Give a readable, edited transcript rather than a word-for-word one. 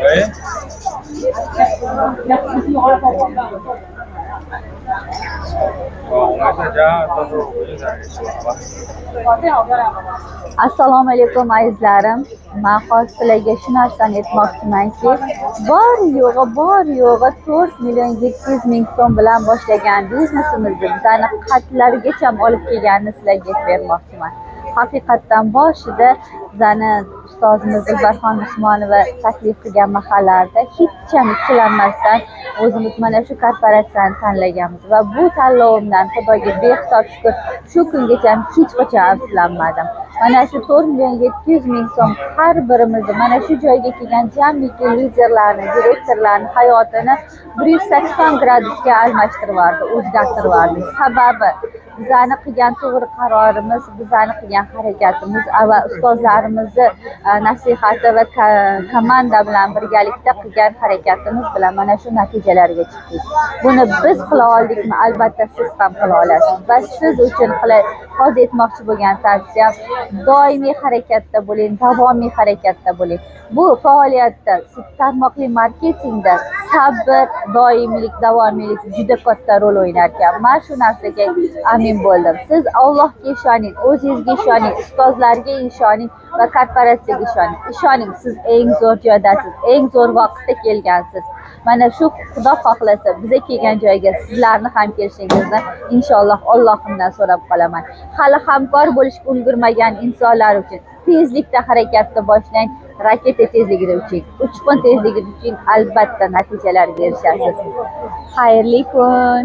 喂。我没在家，到时候回去再说，好吧？ Assalomu alaykum azizlarim. Men hozir sizlarga shu narsani aytmoqchimanki, bor yo'g'i 4 million 700 ming so'm bilan boshlagan biznesimizni bizani qatlargacha olib kelganini sizlarga aytib bermoqchiman. Haqiqatdan boshida bizani ustozimiz Dilbarxon Usmonova taklif qilgan mahallarda hech ham ikkilanmasdan o'zimiz mana shu korporatsiyani tanlaganmiz va bu tanlovimdan Xudoga behisob shukur, shu kungacha hech qachon afsuslanmadim. Mana shu 4 million 700 ming so'm har birimizni mana shu joyga kelgan jamiki liderlarni, direktorlarni hayotini 180 gradusga almashtirib yubordi, o'zgartirib yubordi. Sababi bizani qilgan to'g'ri qarorimiz, bizani qilgan harakatimiz va ustozlarimizni nasihati va komanda bilan birgalikda qilgan harakatimiz bilan mana shu natijalarga chiqdik. Buni biz qila oldikmi? Albatta siz ham qila olasiz. Va siz uchun hozir aytmoqchi bo'lgan tavsiyam, doimiy harakatda bo'ling, davomiy harakatda bo'ling. Bu faoliyatda, tarmoqli marketingda sabr, doimiylik, davomiylik juda katta rol o'ynar ekan. Men shu narsaga amin bo'ldim. Siz Allohga ishoning, o'zingizga ishoning, ustozlarga ishoning va korporatsiyaga ishoning. Ishoning, siz eng zo'r joydasiz, eng zo'r vaqtda kelgansiz. Mana shu Xudo xohlasa biza kelgan joyga sizlarni ham kelishingizni inshaalloh Allohimdan so'rab qolaman. Hali hamkor bo'lishga ulgurmagan insonlar uchun tezlikda harakatni boshlang, raketa tezligida uching, uchqun tezligida uching, albatta natijalarga erishasiz. Xayrli kun.